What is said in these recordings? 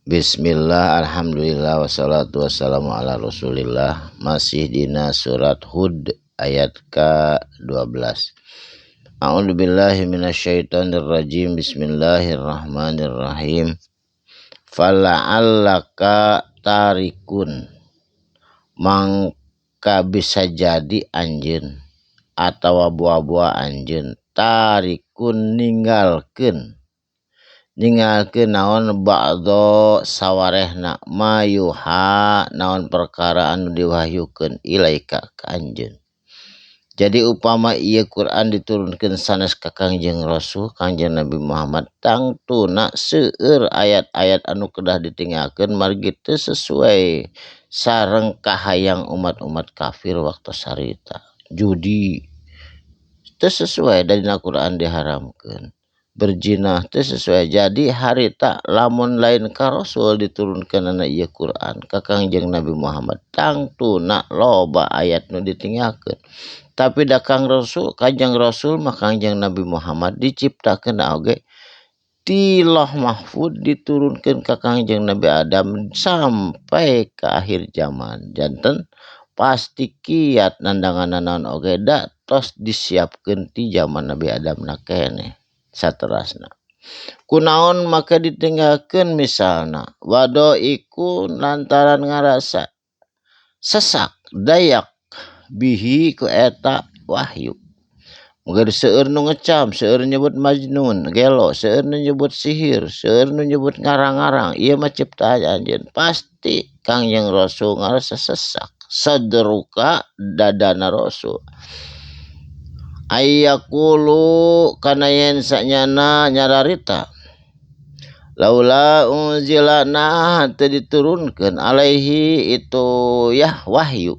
Bismillah, alhamdulillah, wassalatu wassalamu ala rasulillah. Masih dina surat Hud ayat ke-12. A'udzubillahi minasyaitonirrajim. Bismillahirrahmanirrahim. Fala'allaka tarikun, mangka bisa jadi anjeun atawa buah-buah anjeun tarikun ninggalkeun naon ba'do sawarehna mayuha naon perkara anu diwahyukeun ilaika ka anjeun. Jadi upama ieu Quran diturunkeun sanes ka Kangjeng Rasul Kangjeng Nabi Muhammad, tangtuna seueur ayat-ayat anu kedah ditinggalkeun margi teu sesuai sareng kahayang umat-umat kafir waktu sarita. Judi teu sesuai dina Quran diharamkeun, berjinah teu sesuai. Jadi harita lamun lain ka Rasul diturunkeun na ieu Quran ka Kangjeng Nabi Muhammad, tangtuna loba ayat nu ditinggalkeun. Tapi da Kang Rasul Kangjeng Rasul mah Kangjeng Nabi Muhammad diciptakeun oge ti Lauh Mahfud diturunkeun ka Kangjeng Nabi Adam sampai ke akhir zaman. Janten pasti kiat nandangan naon oge da tos disiapkeun ti zaman Nabi Adam na keneh. Saterasna kunaon maka ditinggalkeun misalna wado iku lantaran ngarasa sesak dayak bihi ku eta wahyu. Moga seueur nu ngecam, seueur nyebut majnun gelo, seueur nu nyebut sihir, seueur nu nyebut ngarang-ngarang, ieu mah ciptaan anjeun. Pasti Kangjeng Rasul ngarasa sesak sadruka dadana Rasul. Ayyaqulu kana yen sanyana nyararita laula unzila nah teu diturunkeun alaihi itu yah wahyu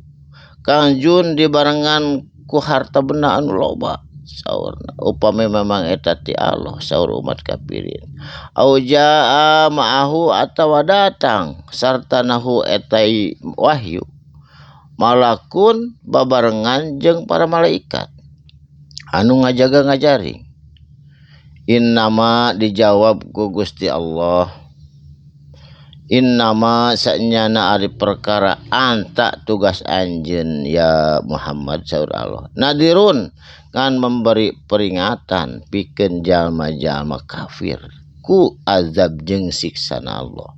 kangjun dibarengan ku harta benda anu loba saurna. Upami memang eta ti Allah saur umat kafirin. Au jaa ma'ahu atawa datang sarta nahu eta wahyu malakun babarengan jeung para malaikat anu ngajaga ngajaring. Innama dijawab ku Gusti Allah, innama sanyana ari perkara anta tugas anjeun ya Muhammad saur Allah, nadirun ngan memberi peringatan pikeun jalma-jalma kafir ku azab jeung siksana Allah.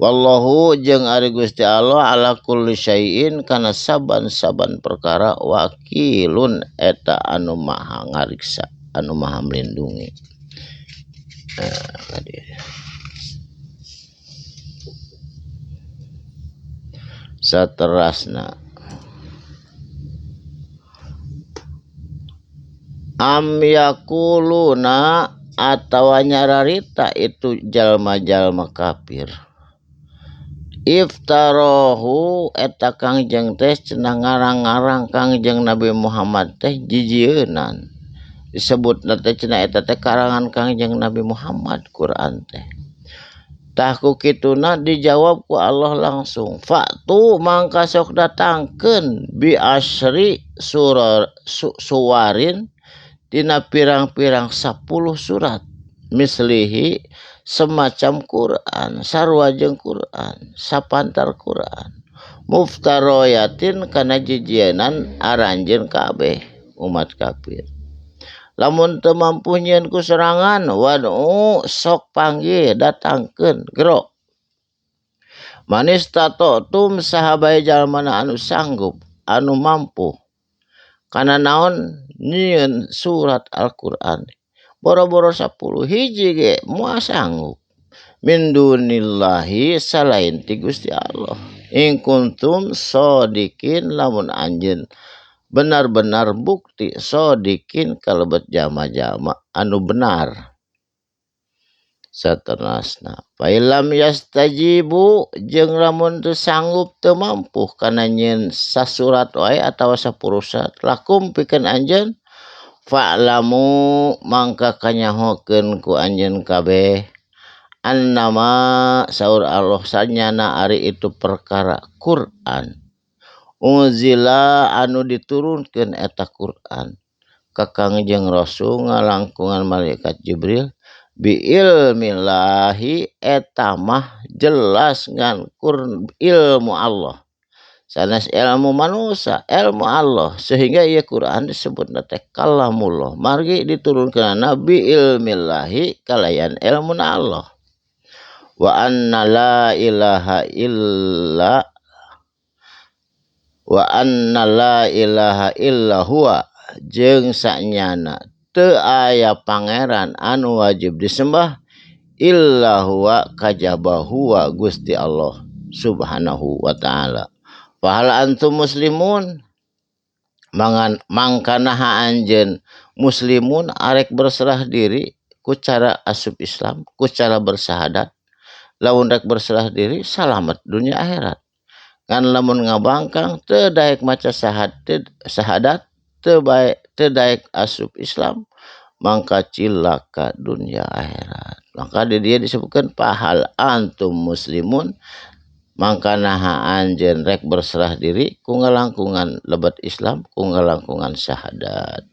Wallahu jeung ari Gusti Allah ala kulli syai'in kana saban-saban perkara wakilun eta anu maha ngariksa anu maha melindungi. Nah, saterasna am yaquluna atawa nyararita itu jalma-jalma kafir iftarohu eta Kangjeng teh cenah ngarang-ngarang Kangjeng Nabi Muhammad teh jijieunan disebutna teh cenah eta teh karangan Kangjeng Nabi Muhammad Quran teh. Tah ku kituna dijawab ku Allah langsung, fa'tu mangka sok datangkeun bi asri suwarin dina pirang-pirang 10 surat mislihi semacam Quran sarua jeung Quran sapantar Quran muftaroyatin kana jijienan aranjeun kabeh umat kafir. Lamun teu mampu nyieun ku sorangan wad'u sok panggih datangkeun gero manis tatotum saha bae jalmana anu sanggup anu mampu kana naon nyieun surat Al-Qur'an boro-boro 10 hiji ge moal sanggup min dunillahi salain ti Gusti Allah. In kuntum shodikin lamun anjeun benar-benar bukti shodikin kalebet jama-jama anu benar. Saterasna failam yastajibu jeung lamun teu sanggup teu mampu kana nyieun sasurat wae atawa 10 surat lakum pikeun anjeun fa'lamu mangka kanyahokeun ku anjeun kabeh annama saur Allah sanyana ari itu perkara Quran unzila anu diturunkeun eta Quran ka Kangjeng Rasul ngalangkungan malaikat Jibril Bi ilmillahi eta mah jelas ngan kur ilmu Allah sanes ilmu manusia, ilmu Allah, sehingga ieu Quran disebutna teh kalamullah margi diturunkeun bi ilmillahi kalayan ilmu Allah. Wa anna la ilaha illa wa anna la ilaha illa huwa jeung sanyana teu aya pangeran anu wajib disembah illa huwa kajaba huwa Gusti Allah subhanahu wa ta'ala. Fahal antum muslimun mangan mangkanaha anjeun muslimun arek berserah diri ku cara asup Islam, ku cara bersahadat. Lamun rek berserah diri salamet dunia akhirat. Ngan lamun ngabangkang teu daek maca sahadat, teu bae teu daek asup Islam, mangka cilaka dunia akhirat. Maka di dia disebutkan fahal antum muslimun mangka naha anjeun rek berserah diri ku ngalangkungan lebet Islam, ku ngalangkungan syahadat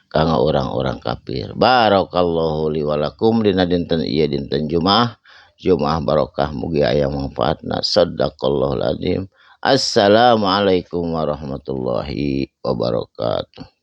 kanggo orang-orang kafir. Barakallahu li walakum dina dinten ieu dinten Jumaah, Jumaah barokah, mugi aya manfaatna. Sadaqallahul azim. Assalamualaikum warahmatullahi wabarakatuh.